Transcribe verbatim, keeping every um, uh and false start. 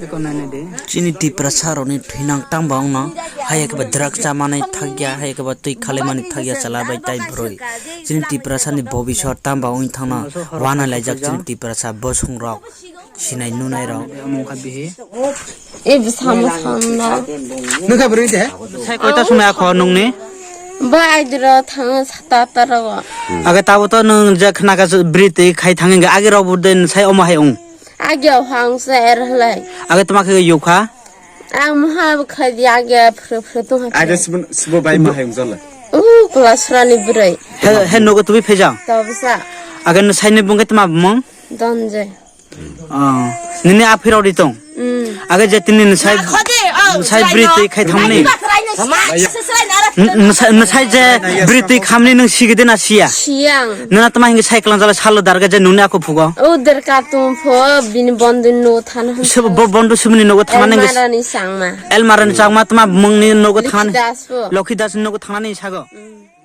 Chini Tiprasa rokni thwinang tangba wngno, hai khe ba drugs chamani thakya, hai khe ba twi khalaimani thakya chwla bai tai bwrwi. Chini Tiprasa ni bobisor tangba wngwi thangno wana laijak chini Tiprasa bosong rok, sinai nunai rok. E bwsamo samna. Nokha bwrwi de? Sai koita sumai akho nungni? Ba aidro thango sata taro. Age tabo to nung je khna ka bri twi khai thangeng age rok bur den sai omo hai ung. Age o hang se er halai. Age tma khe yukha? Ang maha khai di age phre phre tong ha. Age sibo, sibo bai ma hai ung jala. U kula srani bwrwi. He, he nogo tubi phejang. Tabsa. Age no sai ni bung khe tma bumung? Donje. Oh, nini aphirok ri tong. Mm. Age je tini ni sai, sai bri twi khai thangni. N-, n-, sai, n-, sai je bri twi khamni nung sigide na siya? Siyang. Nuna tama hingi sai klang jala salo darga je nuni ako phugo. O derka tum pho bini bondo no thana. Se bo-, bondo sumni nogo thana nang. Elmara ni changma. Elmara ni changma tama mungni nogo thana. Lokhi Das pho. Lokhi Das nogo thana ni sago. Mm.